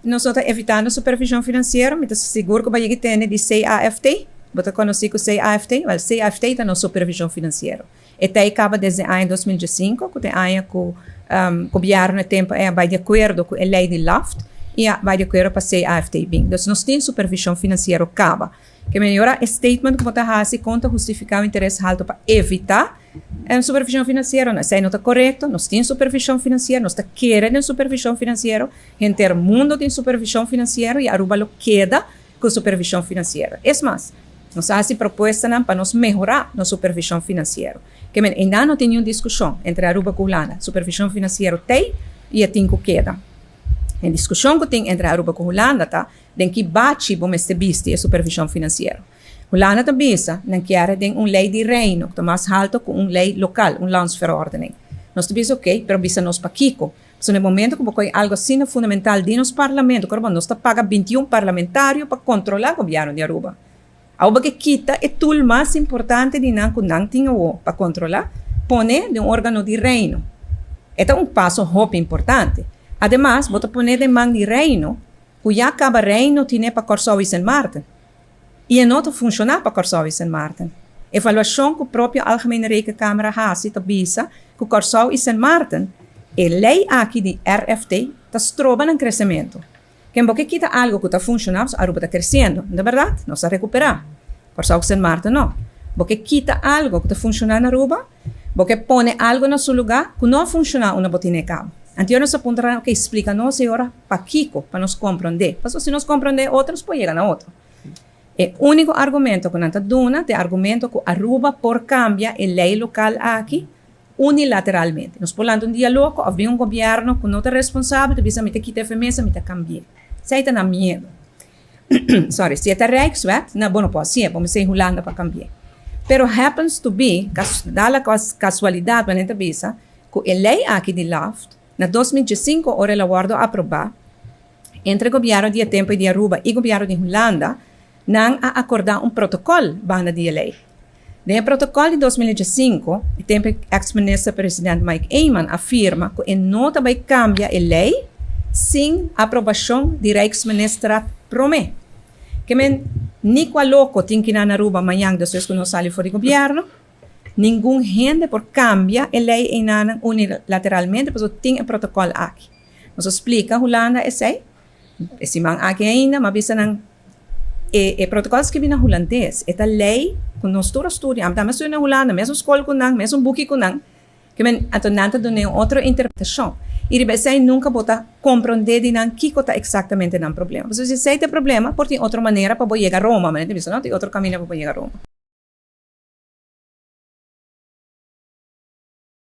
Nos no ta evitando supervision financiero. Mi ta sigur cu bo a yega tende di CAFT. Bo ta conoci cu CAFT? Wel, CAFT ta nos supervision financiero. E ta caba desde aña 2005, cu ta e aña cu gobierno e tempo a bay di acuerdo cu e ley di LAFT y a bay di acuerdo pa CAFT bin. Dus nos tin supervision financiero caba. Ke mehor e statement cu bo ta haci con ta hustifica un interes halto pa evita supervision financiero, no, esey no ta corecto. Nos tin supervision financiero, nos ta kere den supervision financiero, henter mundo tin supervision financiero y Aruba lo keda cu supervision financiero. Es mas, nos a haci propuestanan pa nos mehora nos supervision financiero. Ke men, einan no tin ningun discusion entre Aruba cu Hulanda. Supervision financiero t'ey y e tin cu keda. E discusion cu tin entre Aruba cu Hulanda ta den ki bachi bo mester bisti e supervision financiero. Hulanda ta bisa, nan kier den un ley di Reino, cu ta mas halto cu un ley local, un landsverordening. Nos ta bisa ok, pero bisa nos pakico. So, na momento cu bo coy algo asina fundamental di nos parlamento, cu nos ta paga 21 parlamentario pa controla gobierno di Aruba. Awor cu kita e tool mas importante di nan cu nan tin pa controla, pone den un organo di Reino. E ta un paso hopi importante. Ademas, bo ta pone den man di Reino, cu ya caba Reino tin pa Corsou y Sint Maarten. Y no ta funciona pa Corsou y Sint Maarten. Evaluacion cu propio Algemene Rekenkamer a haci ta bisa cu Corsou y Sint Maarten, e ley aki di RFT ta stroba nan crecemento. Ke bo kita algo cu ta funcionando, Aruba ta creciendo. No ta berdad? Nos a recupera. Corsou y Sint Maarten no. Bo kita algo cu ta funcionando na Aruba, bo pone algo na su lugar cu no a funciona unda bo tin caba. Anto nos a puntra, ok, splica nos awor pakico, pa nos comprende. Pasobra si nos comprende otro, nos por yega na otro. E unico argumento cu nan ta duna, e argumento cu Aruba por cambia e ley local aki unilateralmente. Nos por un dia loco, of un gobierno cu no ta responsabel, bisa mi ta kita FMS, mi ta cambia. Esey ta nan miedo. Sorry, si ta Rijkswet, na bueno, por si, bo mester Hulanda pa cambia. Pero happens to be, da la casualidad, manera bisa, cu e ley aki di LAFT, na 2005, ora el a wordo aproba, entre gobierno di tempo di Aruba y gobierno di Hulanda, nan a acorda un protocol banda di ley. Den protocol di 2005, e tempo ex-minister president Mike Eman a firma cu e no ta bay cambia e ley sin aprobacion di Rijksministerraad prome. Ke men ni cua loco tin cu na Aruba mañan despues cu nos sali for di gobierno, ningun hende por cambia e ley einan unilateralmente, pasobra tin e protocol aki. Nos a splica Hulanda esey, e siman aki ainda, m'a bisa nan e protocol skirbi na hulandes, e ta ley cu nos tur a studia, ami tambe a studia na Hulanda, mesun scol cu nan, mesun buki cu nan, ke men anto nan ta duna un otro interpretacion. Y riba esey nunca bo ta comprende di nan kico ta exactamente nan problema. Pasobra si esey ta e problema, por tin otro manera pa bo yega Roma, manera ta bisa, no? Tin otro camino pa bo yega Roma.